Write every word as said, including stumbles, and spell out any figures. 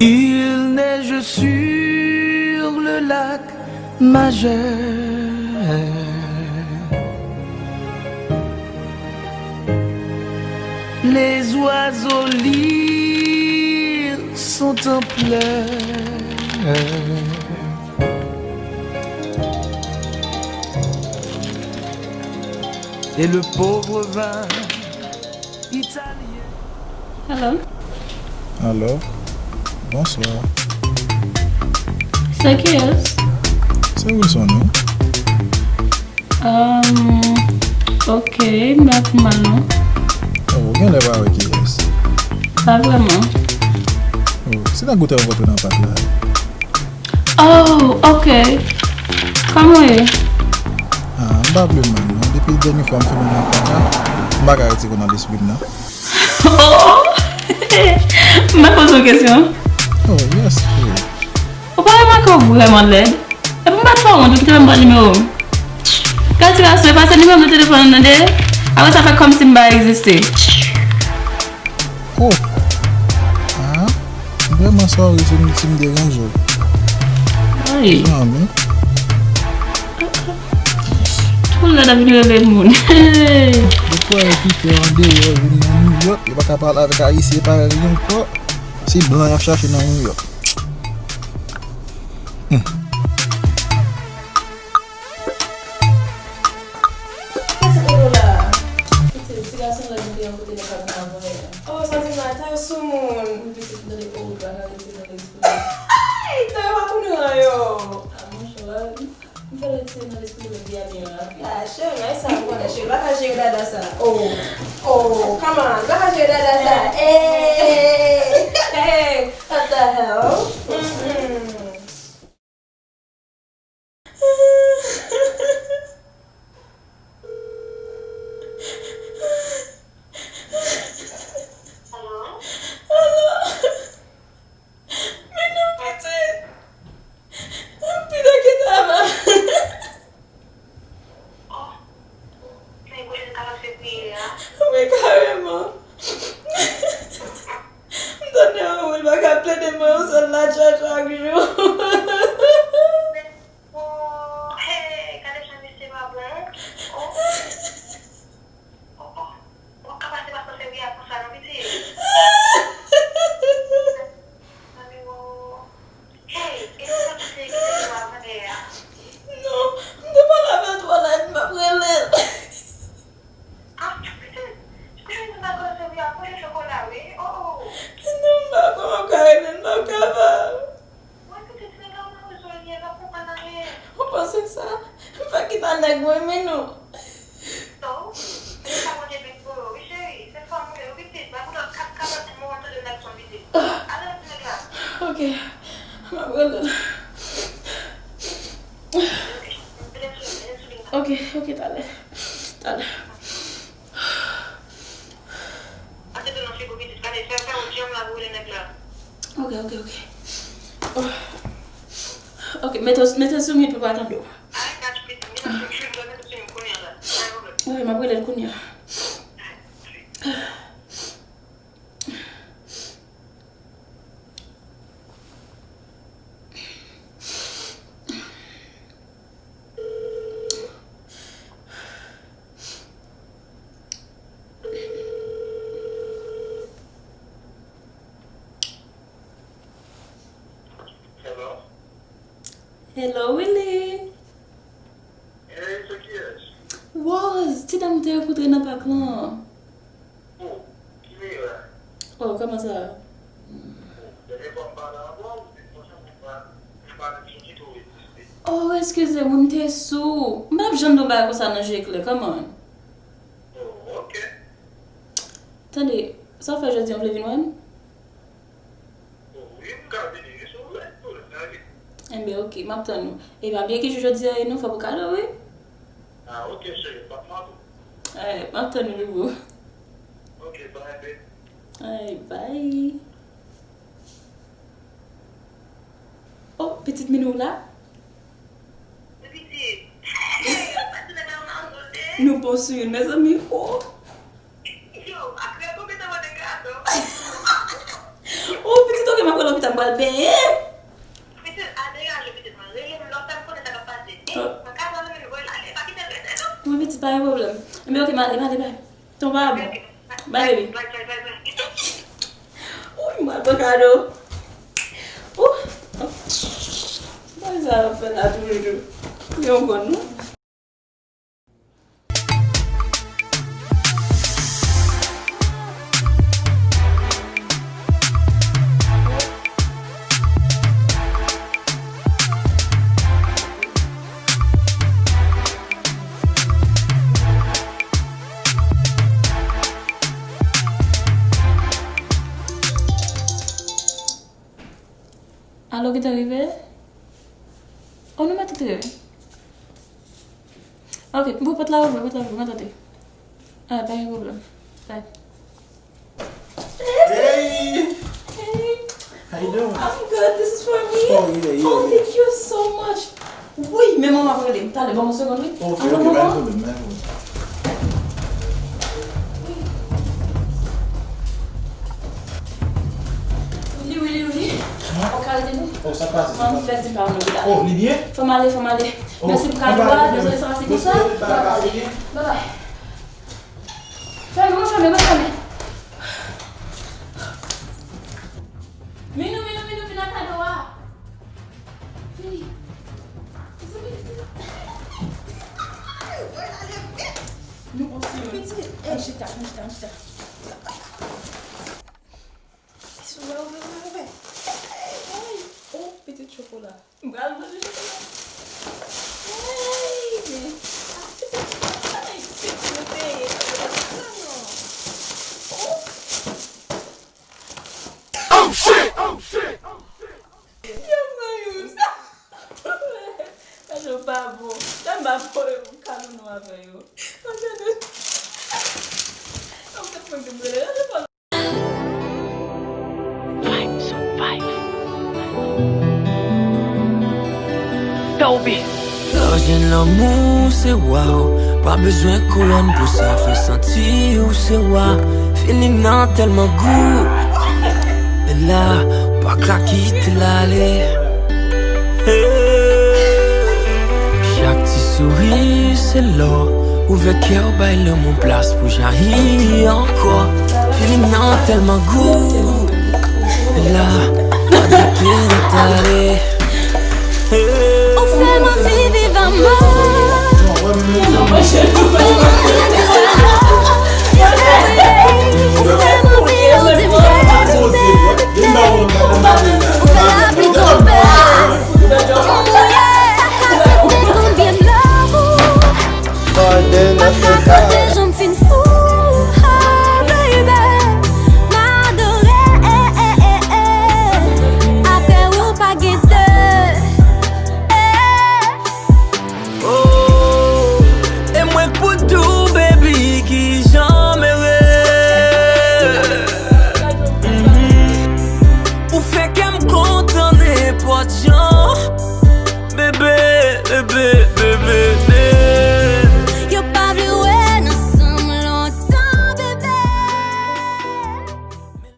Il neige sur le lac Majeur. Les oiseaux lyres sont en pleurs. Et le pauvre vin italien. Hello. Alo. Bonswa. Se kiyès? Se Wilson, wi. Um, ok, m pa pi mal non. Oh, ou genlè pa wè kiyès. Pa vrèman. Oh, se nan goutè ou kanpe nan pak la. Oh, ok. Kòman w ye? Ah, m pa pi mal non. Depi dènye fwa m fini nan pak la, m pa ka retire w nan lespri m nan. Oh! M pa poze w kesyon. Oh, yes, frè. Ou pa remake w vrèman lèd? Epi m pa t fè w wont, ou kite m pran nimewo m. Gad ti gason, efase nimewo m nan telefòn ou tande. Apre sa fè kòmsi m pa egziste. Oh! Ah, m vrèman sòri si m, si m deranje w. Ay. Zanmi. Tout lè n ap vin rele moun. Ou kwè kite andeyò vin nan New York, yo pa ka pale avèk Ayisyen parèy li ankò. Se blan y ap chache nan New York. Hmm. Kisa se kolo la? Kite ti gason la ki te yon kote nan kab nan avè. Oh, sa ti maten sou moun. Wi, pitit, m tande oh, bagay yo te nan lespri. Ay, ta yo pa konnen anyen. Ah, monchè, m fè lè ti nan lespri yo byen, byen rapid. Ah, cheri, men sa, m konnen, cheri, pa ka jere dada sa. Oh, oh, come on, pa ka jere dada sa. Hey, hey, what the hell? Mm-mm. Alo? Alo? Men non, pitit. Pitit, kite m. Oh, men kote l ka pase priye a? Wi, kareman. M tande yon moun pa ka plede mwen yon sèl latcha chak jou. Oh, hey, gade jan misye pa bon. Oh, oh, oh. Ou ka pase pa sanse wi a konsa non, pitit. Zanmi, oh. Hey, e se sa misye ki te di w avan yè a? Non, m te pale avè l twò lèd, m ap rele l. Ah, pitit, kote m ta kòmanse wi a, kote chokola wi, oh, oh. Non, m pa kwè m ap ka rele l, m p ap kapab. Mwen pitit, nèg la ou nan rezon li ye, l ap konprann anyen. Ou panse sa? M pa kite nèg mwen men non. Non, se sa Bondye vin pou yo wi cheri, se fanm ou ye wi pitit, pa pou lòt kat kalòt moun w ap tande nèg son pitit. Ale ti nèg la. Ok, m ap rele l. Ok, ok, talè. Talè. Atete nan figo pitit, gade, fè, fè yon djanm la pou rele nèg la. Ok, ok, ok. Oh. Ok, mete, mete sou mute pou pa tande w. Ay, gad pitit, mete sou mute, mete sou mute kounye a la. Pa gen pwoblèm. Wi, m ap rele l kounye a. Hello? Hello, Willy. Hey, se kiyès? Rose, ti dam ou te rankontre nan pak lan. Oh, ki Mira? Oh, kòman sa? Oh, dènye fwa m pale avè w, ou te panse mwen pa, m pa menm sonje ke w egziste. Oh, eskize m, wi, m te sou. M pa t ap janm di yon bagay konsa nan je klè, kòman? Oh, ok. Tande, sa w fè jodi a, w vle vin wè m? Wi, m ka vini wi, si w vle. Pwoblèm pa gen. Enben, ok, m ap tann ou. E pa bliye ki jou jodi a ye non, fò pou kado wi. Ah, ok, cheri, m p ap manke w. Eh, m ap tann ou, loulou. Ok, bye, babe. Ay, bye. Oh, pitit Minou la? Wi, pitit. Hey, pati nèg la nan zòn de. Nou bon sou youn, mezanmi. Oh. Yo, ak rèv konbyen tan mande gado? Oh, pitit, ok, m ap Lopital, m pral benyen. Pitit, al degaje pitit mwen. Rele m lè w fè m konnen sa k ap pase. Wi, pitit, pa gen pwoblèm. Ebyen, oke, m ale, m ale, bye. Ton pa bon. Bye, baby. Wi, m pral pran kado. Wi. Bagay sa yo fè la toujou. Yon gòn, non? Alo, gentan rive? Oh, nou mèt antre, wi. Ok, m pou pòt la ouvri, pòt la ouvri, mwen tande. Ah, pa gen pwoblèm. Bye. Hey! Hey! How you doing? I'm good. This is for me. Oh, yeah, yeah, yeah. Oh, thank you so much. Wi, men manman ap rele m. Talè, ban m yon segonn, wi. Ok, ok, pa gen pwoblèm, pa gen pwoblèm. Wili, wili, wili. Ou ka rete non? Oh, sa pase, sa pase. Mwen fè di pa nou la. Oh, li byen? Fò m ale, fò m ale. Oh, mèsi pou kado a, dezole sa pase konsa. Mwen pase. Bye bye. Fèmen, mwen fèmen, mwen fèmen. Minou, Minou, Minou, vin ak kado a. Vini. Mezanmi, pitit. Nou, pitit. Ey, chita, chita, chita. Ouvè, ouvè, ouvè, ouvè. Ey, oh, pitit chokola. M pral manje chokola. Ey, men. Ah, pitit, ay, pitit, nou peye. Sa non. Oh. Oh, shit! Oh, shit! Oh, shit! Yo, Marius. Kado pa bon. Sa m pa voye yon kado nou avè yo. Kado. Kado. Vibes, vibes. Kobe. Lè w jwenn lanmou, se waw. Pa bezwen kouwòn pou sa fè santi w se wa. Feeling nan tèlman gou. E la, ou pa ka kite l ale. Hey. Chak ti souri, se lò. Ouvè kè w, bay lanmou plas pou jayi ankò. Feeling nan tèlman gou. La, pa doute, nou t ale. Ou fè m anvi viv anmò. Ou fè m anvi viv anmò. Ou fè m anvi anvi viv anmò. Ou fè lapli tonbe. Ou fè lapli tonbe. Konbyen m love ou. M pa ka konte jan m fin fou, oh, baby. M adore, eh, eh, eh, eh. Apre ou pa gen de, eh. Oh, e mwen k pou di w, baby, kijan m ere. Mhm. Ou fè kè m kontan nenpòt jan. Bebe,